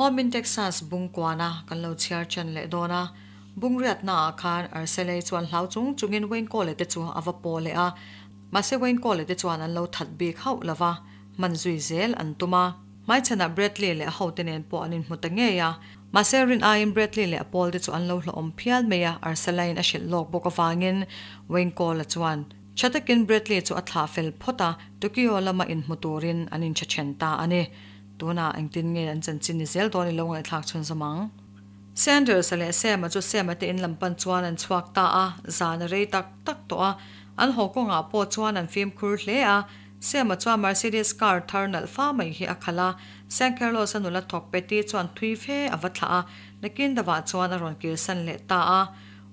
Home in Texas bungkuana kan lo chhiar chen leh dawn a. Bungriatna ah khan Arcelei chuan hlau chung chungin Wayne Cole te chu a va paw leh a. Mahse Wayne Cole te chuan an lo that bik hauh lova, hman zui zel an tum a. Hmaichhanah Bradley leh a hote nen pawh an inhmu ta ngei a. Mahse rin aiin Bradley leh a pawl te chu an lo hlawhawm phial mai a, Arcelai'n a hrilh lawk bawk avangin Wayne Cole-a chuan tha takin Bradley chu a thlah fel phawt a, Tokyo lama inhmu turin an inchhe then ta a ni. Tunah engtin nge an chanchin ni zel dawn i lo ngaihthlak chhunzawm ang? Sanders-a leh Sam-a chu Sam-a te in lam pan chuan an chhuak ta a, zan a rei tak tak tawh a, an haw kawngah pawh chuan an fimkhur hle a. Sam-a chuan Mercedes car thar nalh fa mai hi a khalh a, San Carlos-a nula thawk Patty chuan thui fe a va thlah a, nakin davah chuan a rawn kirsan leh ta a.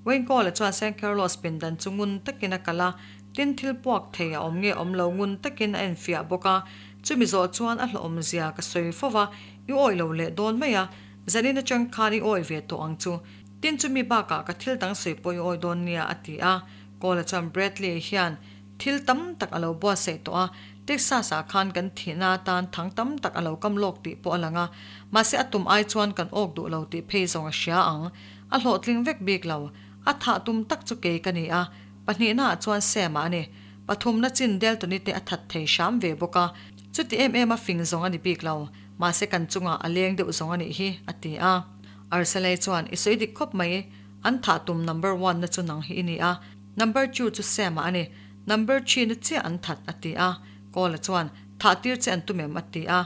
Wayne Cole-a chuan San Carlos pindan chu ngun takin a kalh a, tin thil puak thei a awm nge awm lo ngun takin a enfiah bawk a. Chumi zawh chuan a hlawhawmzia ka sawi fo va, i awih lo leh dawn mai a, zanin atang khan i awih ve tawh ang chu. Tin chumi bakah ka thil dang sawi pawh i awih dawn nia a ti a. Cole-a chuan Bradley hian thil tam tak a lo buatsaih tawh a, Texas ah khan kan thihna atan thang tam tak a lo kam lawk tih pawh a lang a, mahse a tum ai chuan kan awk duh lo tih phei zawng a hria ang. A hlawhtling vek bik lo. A thah tum tak chu kei ka ni a, pahnihna ah chuan Sam-a a ni. Pathumna chin Deltoni te a that thei hram ve bawk a, chuti em em a fing zawng a ni bik lo, mahse kan chungah a leng deuh zawng a nih hi, a ti a. Arsalei chuan, I sawi dik khawp mai, an thah tum number one na chu nang hi i ni a, number two chu Sam-a a ni, number three na chiah an that, a ti a. Kawla chuan, Thah tir che an tum em? a ti a.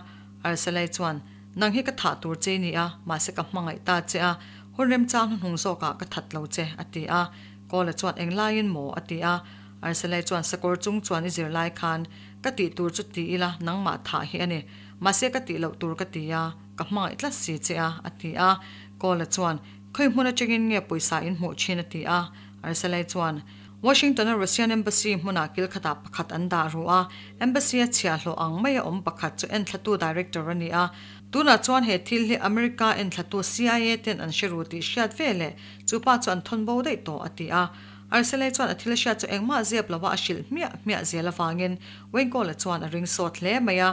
Arsalei chuan, Nang hi ka thah tur che i ni a, mahse ka hmangaih ta che a, hun remchang hnuhnung zawkah ka that lo che, a ti a. Kawla chuan, Englaiin maw? a ti a. Arsalai chuan sakawr chung chuan i zir lai khan ka tih tur chu ti ila nangmah thah hi a ni. Mahse ka tih loh tur ka ti a, ka hmangaih tlat si che a, a ti a. Kawla chuan, Khawi hmun atangin nge pawisa in hmuh thin a ti a. Arsalai chuan, Washington-a Russian Embassy hmunah kil khatah pakhat an dah ru a, Embassy-a chhiahhlawh ang maia awm pakhat chu enthlatu director a ni a. Tunah chuan he thil hi America enthlatu CIA ten an hre ru tih hriat ve leh chu pa chu an thawn bo daih tawh a ti a. Arcelay chuan a thil hriat chu engmah zep lova a hrilh hmiah hmiah zel avangin Wayne-Cole-a chuan a ring sawt hle mai a.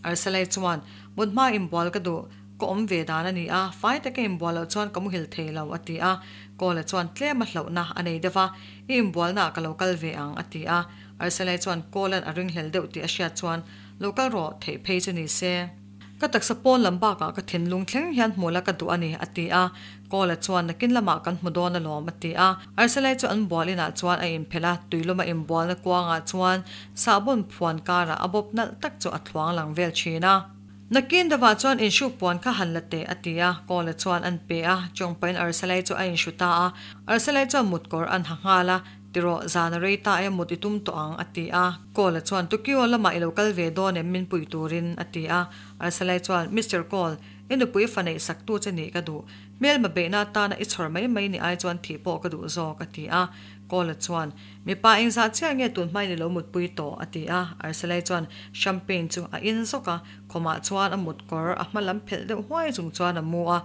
Arcelay chuan, Mut hma inbual ka duh, ka awm ve dan a ni a, fai taka inbual loh chuan ka muhil thei lo, a ti a. Cole-a chuan tlem a hlauhna a nei deuh a, I inbualnaah ka lo kal ve ang, a ti a. Arcelay chuan Cole-a'n a ringhlel deuh tih a hriat chuan, Lo kal rawh, theih phei chu ni se. Ka taksa pawn lam bakah ka thinlung thleng hian hmuh la ka duh a ni, a ti a. Kawla chuan, Nakin lamah kan hmu dawn alawm, a ti a. Arsalai chu an bual inah chuan a inphelh a, tuiluma inbualna kuangah chuan sahbawn phuan karah a bawp nalh tak chu a thluang lang vel thin a. Nakin dawah chuan inhruk puan kha han la teh, a ti a. Kawla chuan an pe a, chawngpain Arsalai chu a inhru ta a. Arsalai chuan mutkawr an ha nghal a. Tirawh, zan a rei ta e, mut i tum tawh ang, a ti a. Cole-a chuan, Tokyo lamah i lo kal ve dawn em min pui turin? a ti a. Arsalai chuan, Mister Cole, i nupui fa neih sak tu che nih ka duh. Hmelma beihna atana i chhawr mai mai ni ai chuan thih pawh ka duh zawk, a ti a. Cole-a chuan, Mipa engzah chiah nge tun hmain i lo mutpui tawh? a ti a. Arsalai chuan champagne chu a in zawk a, khawmah chuan a mut kawr a hma lam phelh deuh huai chung chuan a mu a.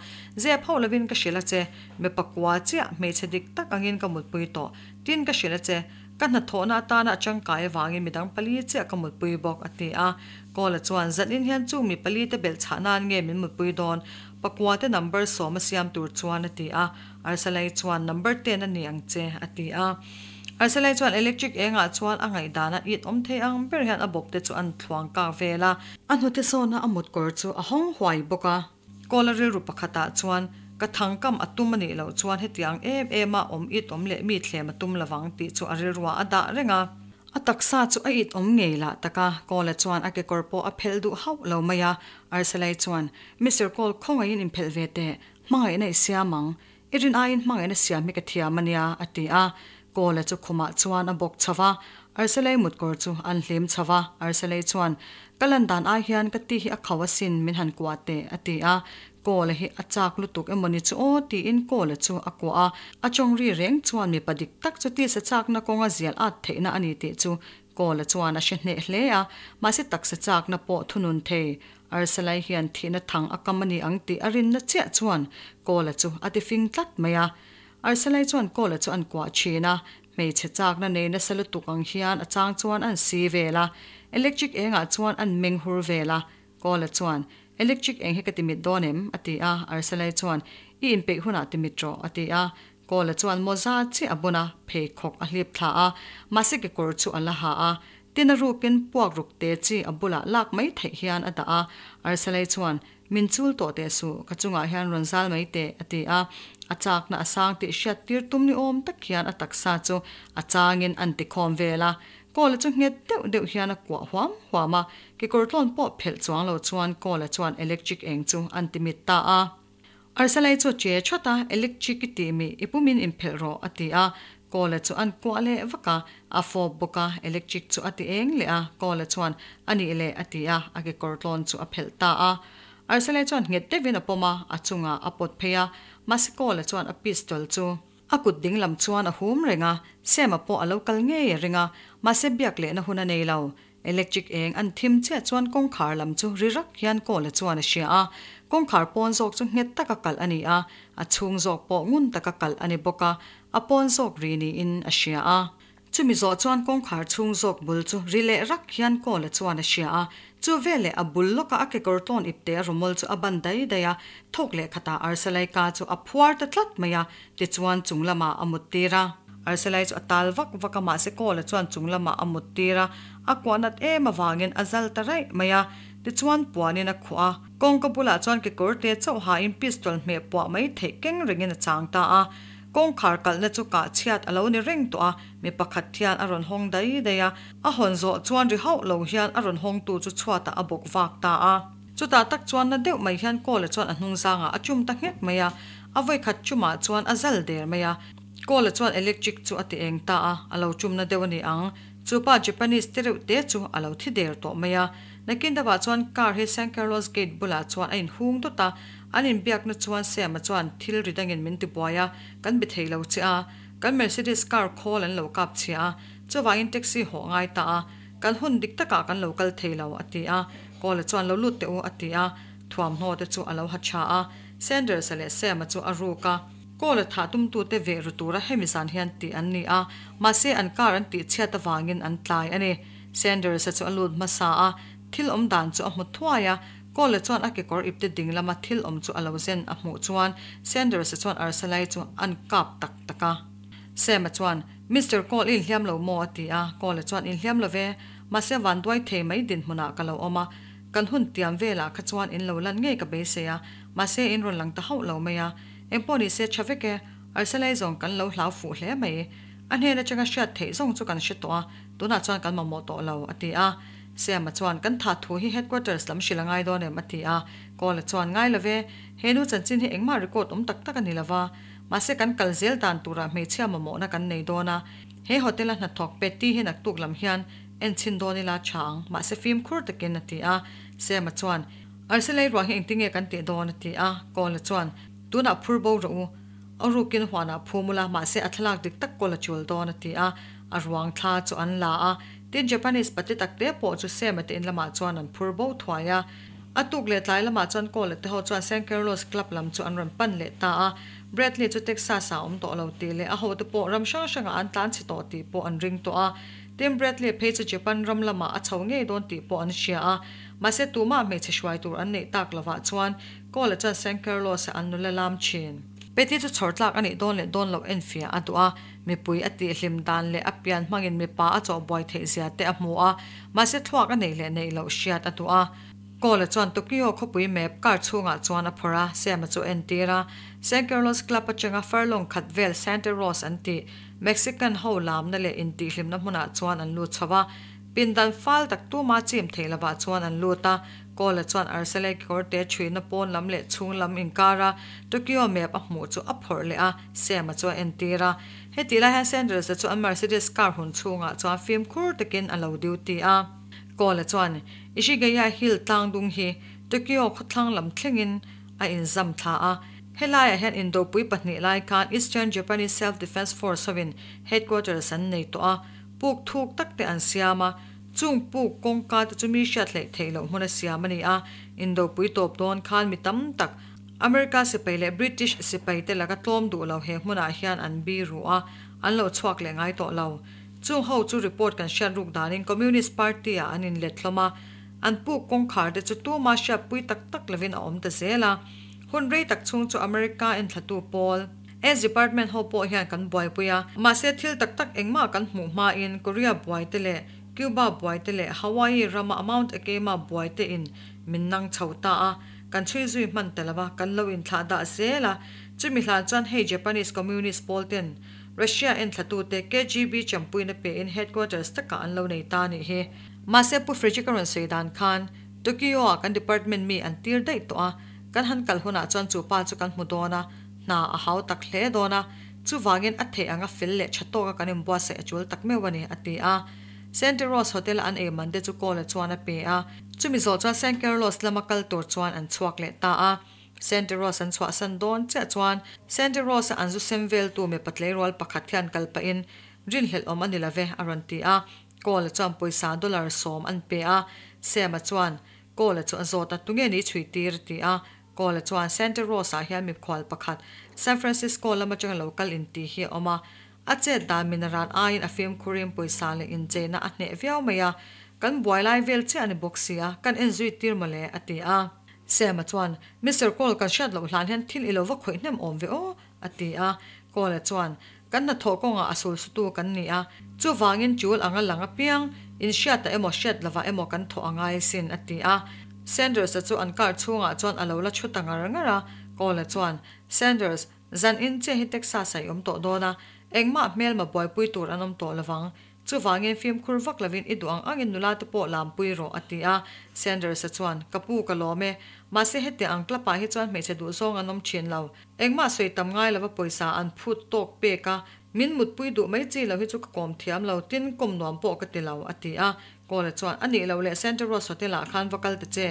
Zep hauh lovin ka hrilh a che. Mipa kua chiah hmeichhe dik tak angin ka mutpui tawh. Tin ka hrilh a che, ka hnathawhna atana a tangkai avangin midang pali chiah ka mutpui bawk, a ti a. Kawla chuan, Zanin hian chung mi pali te belh chhah nan nge min mutpui dawn? Pakua te number sawm a siam tur chuan, a ti a. Arsalai chuan, Number ten a ni ang che, a ti a. Arsalai chuan electric engah chuan a ngaihdana it awm thei ang ber hian a bawp te chu an thluang kak vel a. A hnute sawna a mutkawr chu a hawng huai bawk a. Kawla rilru pakhatah chuan, Ka thangkam a tum a nih loh chuan hetiang em em a awm it awm leh mi thlem a tum lovang tih chu a rilruah a dah reng a. A taksa chu a it awm ngei lah tak a, Kawla chuan a kekawr pawh a phelh duh hauh lo mai a. Arsalai chuan, Mister Kawl, khawngaihin inphelh ve teh, hmangaihna i siam ang. I rin aiin hmangaihna siam hi ka thiam a nia, a ti a. Kawla chu khumah chuan a bawk chho va, Arsalei mutkawr chu an hlim chho va. Arsalei chuan, Ka lan dan ai hian ka ti hi a khauh asin, min han kuah teh, a ti a. Kawla hi a chak lutuk emawni chu aw, tiin Kawla chu a kuah a. A tawng ri reng chuan mipa dik tak chu tisa chakna kawnga zial at theihna a ni tih chu Kawla chuan a hre hneh hle a, mahse taksa chakna pawh thunun thei. Arsalai hian thihna thang a kam a ni ang tih a rinna chiah chuan Kawla chu a tifing tlat mai a. Arsalai chuan Kawla chu an kuah thin a, hmeichhe chakna nei nasa lutuk ang hian a chang chuan an si vel a, electric engah chuan an meng hur vel a. Kawla chuan, Electric eng hi ka timit dawn em? a ti a, Arsalai chuan, I inpeih hunah timit rawh, a ti a. Kawla chuan mawza chiah a bun a, pheikhawk a hlip thla a, mahse kekawr chu a la ha a. Tin a rukin puak ruk te chi a bulah lak mai theih hian a dah a. Arsalai chuan, Min chul tawh teh suh, ka chungah hian rawn zal mai teh, a ti a. A chakna a sang tih hriat tir tum ni awm tak hian a taksa chu a changin an ti khawm vel a. Kawla chu nghet deuh deuh hian a kuah huam huam a, kekawr tlawn pawh phelh chuang lo chuan Kawla chuan electric eng chu an ti mit ta a. Arsalai chu a che thawt a, Electric i tih mi, i pumin inphelh rawh, a ti a. Kawla chu an kuah leh vak a, a fawp bawk a, electric chu a ti eng leh a, Kawla chuan, A nih leh, a ti a, a kekawr tlawn chu a phelh ta a. Arsalai chuan nghet deuhin a pawm a, a chungah a pawt phei a, mahse Kawla chuan a pistol chu a kut ding lam chuan a hum reng a, Sema pawh a lo kal ngei a ring a, mahse biak lehna hun a nei lo. Electric eng an thim chiah chuan kawngkhar lam chu ri rak hian Kawla chuan a hria a, kawngkhar pawn zawk chu nghet taka kalh a ni a, a chhung zawk pawh ngun taka kalh a ni bawk a, a pawn zawk ri niin a hria a. Chumi zawh chuan kawngkhar chhung zawk bul chu ri leh rak hian Kawla chuan a hria a, chu veleh a bul lawka a kekawr tlawn ipte a rawmawl chu a ban dai dai a, thawk leh khatah Arsalai-ka chu a phuar ta tlat mai a, tichuan chung lamah a mut tir a. Arsalai chu a tal vak vak a, mahse Kawla chuan chung lamah a mut tir a, a kuah nat em avangin a zal ta raih mai a, tichuan puanin a khuah a, kawngka bulah chuan kekawr te chauh hain pistol hmeh puah mai theih keng rengin a chang ta a. Kawngkhar kalhna chu kah chhiat a lo ni reng tawh a, mi pakhat hian a rawn hawng dai dai a, a hawn zawh chuan ri hauh lo hian a rawn hawngtu chu chhuatah a bawk vak ta a. Chutah tak chuan na deuh mai hian Kawla chuan a hnung zangah a chum ta nghek mai a, a vawikhat chumah chuan a zal der mai a. Kawla chuan electric chu a ti eng ta a, a lo chumna deuh a ni ang. Chu pa Japanese te reuh te chu a lo thi der tawh mai a. Nakin deuhah chuan car hi San Carlos Gate bulah chuan a inhung dawt a, An inbiakna chuan Sam-a chuan thil ri dangin min tibuai a, kan be thei lo che a, kan Mercedes car khawl an lo kap chhia a, chuvangin taxi hawh ngai ta a, kan hun dik takah kan lo kal thei lo, a ti a. Kawla chuan lo lut teh u, a ti a, thuamhnaw te chu a lo ha tha a. Sanders-a leh Sam-a chu a ruk a. Kawla thah tumtute veh ru tura hemi zan hian tih an ni a, mahse an car an tih chhiat avangin an tlai a ni. Sanders-a chu a lut hmasa a, thil awm dan chu a hmu thuai a, Cole chuan a kekawr ipte ding lama thil awm chu a lo zen a hmuh chuan Sanders-a chuan Arsalai chu an kap tak tak a. Sam-a chuan, Mister Cole i inhliam lo maw? a ti a. Cole chuan, Inhliam lo ve. Mahse vanduai thei mai dinhmunah ka lo awm a. Kan hun tiam velah kha chuan in lo lan ngei ka beisei a. Mahse in rawn lang ta hauh lo mai a. Engpawh ni se tha vek e. Arsalai zawng kan lo hlau fuh hle mai. A hnen atanga hriat theih zawng chu kan hre tawh a, tunah chuan kan mamawh tawh lo, a ti a. Siama chuan, Kan tha thu hi headquarters lam hrilh a ngai dawn em? a ti a. Kawla chuan, Ngai lo ve, he nu chanchin hi engmah record awm tak tak a ni lo va. Mahse kan kal zel dan turah hmeichhia mamawhna kan nei dawn a. He hotel a hnathawk Petty hi naktuk lam hian en chhin dawn ila tha ang, mahse fimkhur takin a ti a. Siama chuan, Arsilei ruang hi engtinge kan tih dawn? a ti a. Kawla chuan, Tunah phur bo rawh u. A rukin huanah phum ula, mahse a thlalak dik tak kawl a chul dawn, a ti a. A ruang thla chu an la a. Tin, Japanese pate takte pawh chu Sema te in lamah chuan an phur bo thuai a. A tuk leh tlai lamah chuan Cole te ho chuan San Carlos Club lam chu an rawn pan leh ta a. Bradley chu Texas ah a awm tawh lo tih leh a hote pawh ram hrang hrangah an tlan chhe tawh tih pawh an ring tawh a. Tin, Bradley phei chu Japan ram lamah a chho ngei dawn tih pawh an hria a. Mahse, tumah hmeichhe hruai tur an neih tak lovah chuan Cole chuan San Carlos-a an nula lam thin. Betty chu chhawr tlak a nih dawn leh dawn loh enfiah a duh a. Mipui a tihhlim dan leh a pian hmangin mipa a chawhbuai theih zia te a hmu a, mahse thluak a neih leh neih loh hriat a duh a. Cole chuan Tokyo khawpui map car chhungah chuan a phawrh a, Sam-a chu a entir a. San Carlos Club atanga furlong khat vel Santa Rose an tih Mexican ho lamna leh intihhlimna hmunah chuan an lut chho a. Pindan fal tak tuma chim theih lovah chuan an lut a, Kawla chuan Arsalai kekawrte chhuina pawn lam leh chhung lam inkara Tokyo map a hmuh chu a phawrh leh a, Sam-a chu a entir a. Hetih lai hian Sanders-a chu an Mercedes car hun chhungah chuan fimkhur takin a lo duty a. Kawla chuan Ishigaya Hill tlangdung hi Tokyo khawthlang lam thlengin a inzam thla a. Helaiah hian indopui pahnih lai khan Eastern Japanese Self-Defense Force hovin headquarters an nei tawh a, puk thuk tak te an siam a. Chung puk kawngka te chu mi hriat hleih theih loh hmun a siam a ni a, indopui tawp dawn khan mi tam tak America sipai leh British sipai te laka tlawm duh lo he hmunah hian an bi ru a, an lo chhuak leh ngai tawh lo. Chung ho chu report kan hriat ruk danin Communist Party ah an inlet hlawm a. An puk kawngkhar te chu tuma hriatpui tak tak lovin a awm ta zel a. Hun rei tak chhung chu America enthlatu pawl, S Department ho pawh hian kan buaipui a. Mahse thil tak tak engmah kan hmuh hmain Korea buai te leh Cuba buai te leh Hawaii rama Mount Akeima buai te in min nang chho ta a. Kan chhui zui hman ta lova, kan lo inthlah dah zel a. Chumi hlan chuan hei Japanese Communist pawl ten Russia enthlatute KGB champuina pein headquarters takah an lo nei ta nih hi. Mahse Pu Frederick a rawn sawi dan khan Tokyo-ah kan department mi an tir daih tawh a, kan han kal hunah chuan chu pa chu kan hmu dawn a, hna a hau tak hle dawn a, chuvangin a theih anga fel leh tha tawka kan inbuatsaih a tul tak meuh a ni, a ti a. Santa Rose Hotel-a an ei man te chu Cole-a chuan a pe a, chumi zawh chuan San Carlos lama kal tur chuan an chhuak leh ta a. Santa Rose an chhuahsan dawn chiah chuan Santa Rose-a an zu sem veltu mipa tleirawl pakhat hian kal pahin rinhlelh awm a ni lo ve a rawn ti a. Cole-a chuan pawisa dollar 10 an pe a. Sam-a chuan Cole-a chu a zawt a, Tunge ni chhui tir? a ti a. Cole-a chuan Santa Rose-ah hian mikhual pakhat San Francisco lam atanga lo kal inti hi a awm a. A chet dan min a ran aiin a fimkhurin pawisa leh incheina a hneh viau mai a. Kan buai lai vel chiah a ni bawk si a, kan enzui tir mawle, a ti a. Sam-a chuan, Mister Cole, kan hriat loh hlan hian thil i lo va khawih hnem awm ve aw, a ti a. Cole-a chuan, Kan hnathawh kawngah a sulsutu kan ni a, chuvangin tul anga lang apiang, inhriata emaw hriat lovah emaw kan thawh a ngai sin, a ti a. Sanders-a chu an car chhungah chuan a lo la thu ta ngar ngar a. Cole-a chuan, Sanders, zan in che hi Texas-ah i awm tawh dawn a, engmah hmelma buaipui tur an awm tawh lovang. Chuvangin fimkhur vak lovin i duh ang angin nula te pawh lampui rawh, a ti a. Sanders-a chuan, Ka pu, ka lawm e. Mahse hetiang ang club-ah hi chuan hmeichhe duhzawng an awm thin lo. Engmah sawi tam ngai lova pawisa an phut tawk pek a, min mutpui duh mai chi lo hi chu ka kawm thiam lo, tin kawm nuam pawh ka ti lo, a ti a. Kawla chuan, A nih loh leh Santa Rosa Hotel-ah khan va kal ta che.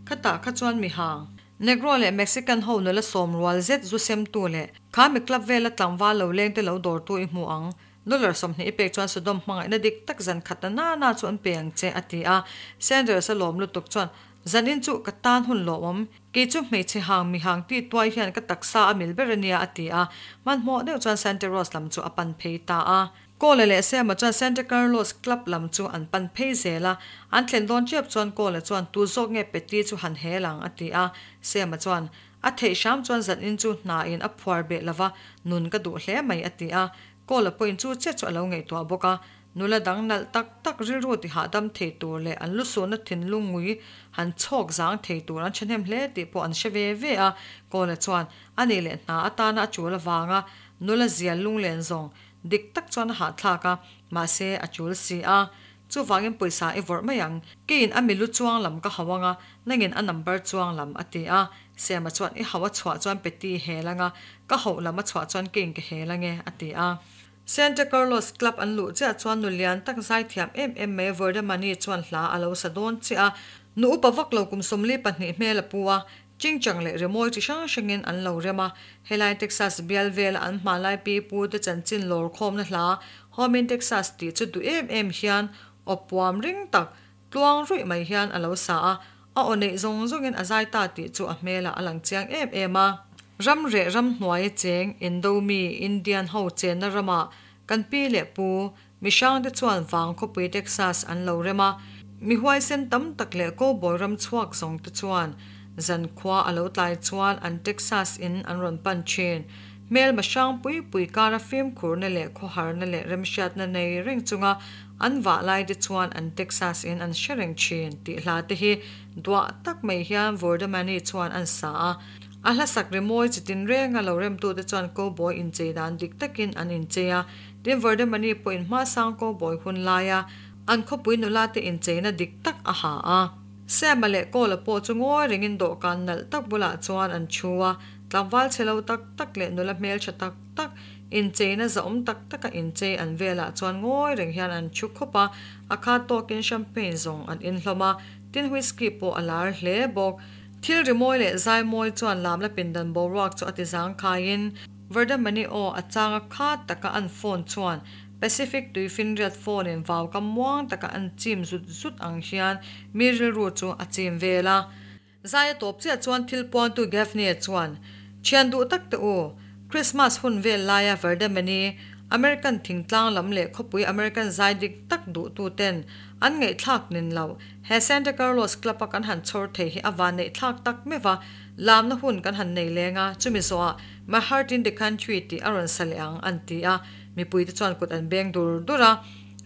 Khatah kha chuan mi hang. Negro leh Mexican ho nula sawm rual zet zu semtu leh kha mi club vela tlangval lo lengte lo dawrtu i hmu ang. Dollar 20 i pek chuan Sodom hmangaihna dik tak zan khat na na na chu an pe ang che, a ti a. Sanders a lawm lutuk chuan, Zanin chu ka tan hun lawmawm. Kei chu hmeichhe hang mi hang ti tuai hian ka taksa a mil ber a nia, a ti a. Hmanhmawh deuh chuan Santa Rosa lam chu a pan phei ta a. Cole leh Sam-a chuan Santa Carlos Club lam chu an pan phei zel a. An thlen dawn tep chuan Cole chuan, Tu zawk nge Patty chu han hel ang? a ti a. Sam-a chuan, A theih hram chuan zanin chu hna in a phuar beh lova, nun ka duh hle mai, a ti a. Kawla pawhin chu chiah chu a lo ngaihtuah bawk a, nula dang nalh tak tak rilru ti hahdam thei tur leh an lusuhna thinlung ngui han chhawk zang thei tur an thahnem hle tih pawh an hre ve ve a. Kawla chuan a nih leh hna atana a chul avanga nula zial lunglen zawng dik tak chuan a hahthlak a, mahse a chul si a. Chuvangin pawisa i vawrh mai ang, keiin a milu chuang lam ka hau anga, nangin a number chuang lam, a ti a. Sema chuan, I hau a chhuah chuan Petty hel anga, ka hauh lam a chhuah chuan keiin ka hel ange, a ti a. Santa Carlos Club an luh chiah chuan nu lian tak zaithiam em em mai Vordemani chuan hla a lo sa dawn chiah a. Nu upa vak lo kum 42 hmel a pu a, chingchang leh rimawi chi hrang hrangin an lo rem a. Helai Texas bial vela an hmanlai pi pu te chanchin lawr khawmna hla Home in Texas tih chu duh em em hian aw puam ring tak tluang ruih mai hian a lo sa a, a aw neih zawng zawngin a zai ta tih chu a hmelah a lang chiang em em a. Ram reh ram hnuai cheng Indomi Indian ho chenna ramah kan pi leh pu mihrangte chuan vang khawpui Texas an lo rem a, mi huaisen tam tak leh cowboy ram chhuak zawng te chuan zan khua a lo tlai chuan an Texas in an rawn pan thin. Hmelma hrang pui pui kara fimkhurna leh khawharna leh remhriatna nei reng chunga an vah lai te chuan an Texas in an hre reng thin tih hla te hi duah tak mai hian Vordamani chuan an sa a. A hlasak rimawi chi tinrenga lo remtute chuan cowboy inchei dan dik takin an inchei a, tin Vordamani pawhin hmasang cowboy hun laia an khawpui nula te incheina dik tak a ha a. Sam-a leh Cole-a pawh chu ngawi rengin dawhkan nalh tak bulah chuan an thu a, Tlangval chhe lo tak tak leh nula hmeltha tak tak, incheina zahawm tak taka inchei an velah chuan ngawi reng hian an thu khawp a, a khat tawkin champagne zawng an in hlawm a, tin whisky pawh a lar hle bawk. Thil rimawi leh zaimawi chuan lamla pindan boruak chu a ti zangkhaiin, Vardamani aw a changa khat taka an phone chuan Pacific tuifinriat phone in vau kam muang taka an chim zut zut ang hian mi rilru chu a chim vel a. Zai a tawp chiah chuan thil puantu Gaffney-a chuan, Thian duh tak teh u, Christmas hun vel laia Verdemany American thingtlang lam leh khawpui American zai dik tak duhtuten an ngaihthlak nin loh he Santa Carlos Club-a kan han chhawr thei hi a vanneihthlak tak meuh a, lamna hun kan han nei leng a, chumi zawhah My Heart in the Country tih a rawn sa leh ang an ti a, mipuite chuan kut an beng dur dur a,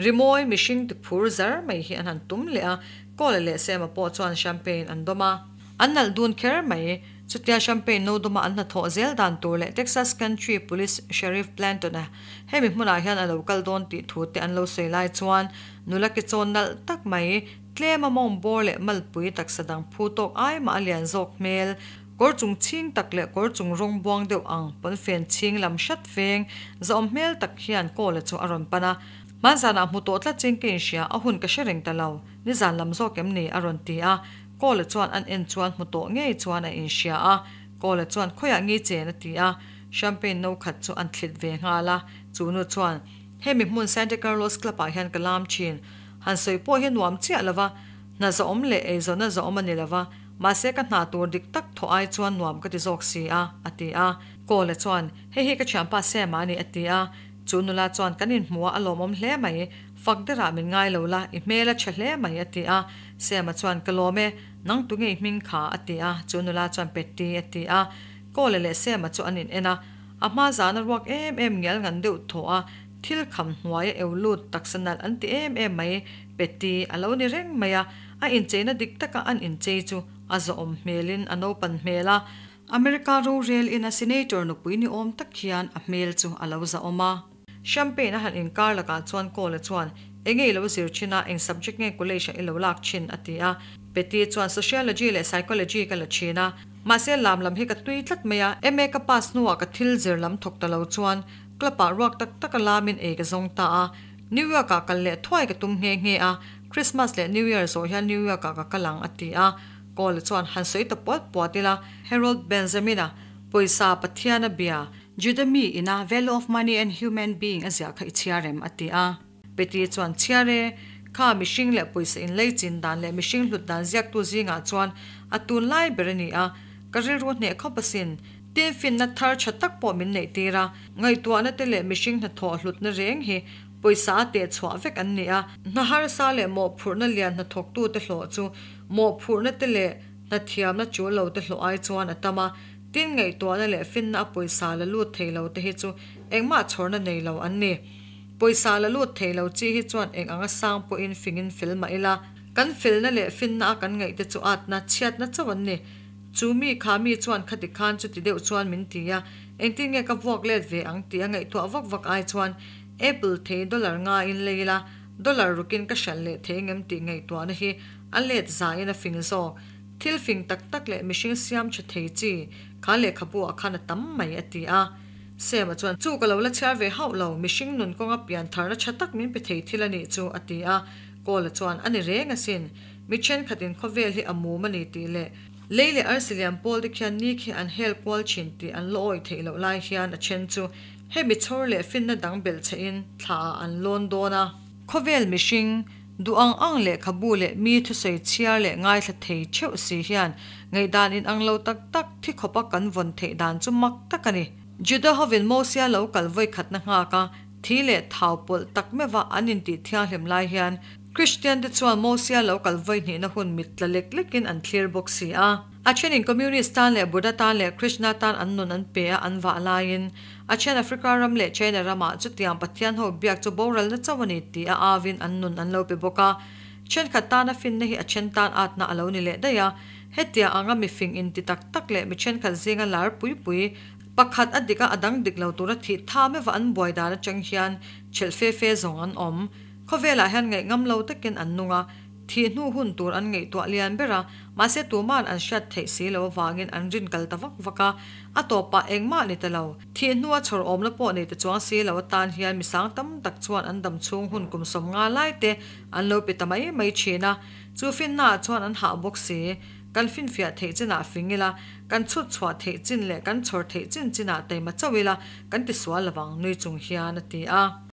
rimawi mihring tiphur zar mai hi an han tum leh a, Kawla leh Sema pawh chuan champagne an dawm a. An nalh dun kher mai. Chutia champagne no dawma an hnathawh zel dan tur leh Texas Country Police Sheriff Blanton-a hemi hmunah hian a lo kal dawn tih thu te an lo sawi lai chuan nula ke chawn nalh tak mai, tlema mawng bawr leh malpui taksa dang phu tawk ai mah a lian zawk hmel, kawr chung chhing tak leh kawr chung rawng buang deuh ang pawnfen chhing lam hrat veng zahawm hmel tak hian Kawla chu a rawn pan a. Hmanzanah hmu tawh tlat ching ka inhria, a hun ka hre reng ta lo. Nizan lam zawk em ni? a rawn ti a. Kawla chuan an en chuan hmu tawh ngei chuan a inhria a. Kawla chuan khawiah ngi chen a ti a. Champagne no khat chu an thlit ve nghal a. Chu nu chuan, Hemi hmun Santa Carlos Club ah hian ka lam thin. Han sawi pawh hi nuam chiah lo va, hna zawhawm leh eizawnna zawhawm a ni lo va, mahse ka hna tur dik tak thawh ai chuan nuam ka ti zawk si a, a ti a. Kawla chuan, Hei hi ka thianpa Sam-a a ni, a ti a. Chu nula chuan kan inhmu a, a lawmawm hle mai. Fak derah min ngai lo la, i hmel a chhe hle mai, a ti a. Sema chuan, Ka lawm e, nang tu ngei hming kha? a ti a. Chu nula chuan, Petty, a ti a. Kawla leh Sema chu an in en a. A hma zan a ruak em em ngial ngan deuh thaw a, thil kham hnuai a eu lut taksa nalh an ti em em mai. Petty a lo ni reng mai a, a incheina dik taka an inchei chu a zawhawm hmelin a naupan hmel a. America rorel in a senator nupui ni awm tak hian a hmel chu a lo zahawm a. Champagne a han inkar lakah chuan Cole-a chuan, Enge i lo zir thin a, eng subject nge college ah i lo lak thin? a ti a. Petty chuan, Sociology leh Psychology ka la thin a, mahse lam lam hi ka tui tlat mai a, MA ka pass hnuah ka thil zir lam thawk ta lo chuan club ah ruak tak tak a lamin ei ka zawng ta a. New York ah kal leh thuai ka tum nghe nghe a, Christmas leh New Year zawh hian New York ah ka kal ang a ti a. Kawl chuan han sawi ta puat puat ila, Harold Benjamin-a pawisa Pathian a bia, Juda mi ina Value of Money and Human Being a ziah kha i chhiar em? a ti a. Peti chuan, Chhiar e, kha mihring leh pawisa inlei chin dan leh mihring hlut dan ziaktu zingah chuan a tunlai ber a ni a, ka rilru hneh khawp asin. Tin finna thar tha tak pawh min neih tir a, ngaihtuahna te leh mihring hnathawh hlutna reng hi pawisa a teh chhuah vek an ni a. Hna harsa leh mawhphurhna lian hnathawktute hlawh chu Mawhphurhna te leh hnathiamna chul lo te hlawh ai chuan a tam a, tin ngaihtuahna leh finna a pawisa la lut thei lo te hi chu engmah chhawrna nei lo an ni. Pawisa la lut thei lo chi hi chuan eng anga sang pawhin fingin fel mah ila, kan felna leh finna a kan ngaih te chu atna, chhiatna chauh an ni. Chu mi kha mi chuan khati khan chuti deuh chuan min ti a, engtin nge ka vuak let ve ang tih a ngaihtuah vak vak ai chuan Apple thei dollar nga in lei ila, dollar rukin ka hralh leh thei ngem tih ngaihtuahna hi A let zain a fing zawk. Thil fing tak tak leh mihring siam tha thei chi kha lehkhabu ah khan a tam mai a ti a. Sema chuan, Chu ka lo la chhiar ve hauh lo, mihring nun kawnga pian tharna tha tak min pe thei thil a nih chu a ti a. Kawla chuan, A ni reng asin. Mi thenkhatin khawvel hi a mum a ni tih leh lei leh arsi lian pawl te khian ni khi an hel kual thin tih an la awih theih loh lai hian a then chu hemi chhawr leh finna dang belh che in thla ah an lawn dawn a. Khawvel mihring Duh ang ang lehkhabu leh mi thusawi chhiar leh ngaithla thei theuh si hian ngaihdan inang lo tak tak thi khawpa kan vawn theih dan chu mak tak a ni. Juda hovin Mosia lo kal vawi khatna nghak a, thi leh thau pawlh tak meuha an intih thianghlim lai hian Kristian te chuan Mosia lo kal vawi hnihna hun mit tla lek lekin an thlir bawk si a. A thenin Communist tan leh Buddha tan leh Krishna tan an nun an pe a an vah laiin a then Africa ram leh China ramah chutiang Pathian ho biak chu boralna chauh a ni tih a auin an nun an lo pe bawk a. Thenkhat tana finna hi a then tan atna a lo ni leh daih a. Hetiang anga mifing inti tak tak leh mi thenkhat zinga lar pui pui pakhat a dik a a dang dik lo tura thih tha meuh an buai dan atang hian chelh fe fe zawng an awm. Khawvelah hian ngaih ngam lo takin an nung a. Thih hnu hun tur an ngaihtuah lian ber a, mahse tuma'n an hriat theih si lo avangin an rin kal ta vak vak a, a tawpah engmah ni ta lo. Thih hnua chhawr awmna pawh nei ta chuang si lo atan hian mi sang tam tak chuan an dam chhung hun kum 50 lai te an lo pe ta mai mai thin a, chu finnaah chuan an hah bawk si. Kan finfiah theih chinah fing ila, kan chhut chhuah theih chin leh kan chhawr theih chin chinah taima chauh ila kan tisual lovang nui chung hian a ti a.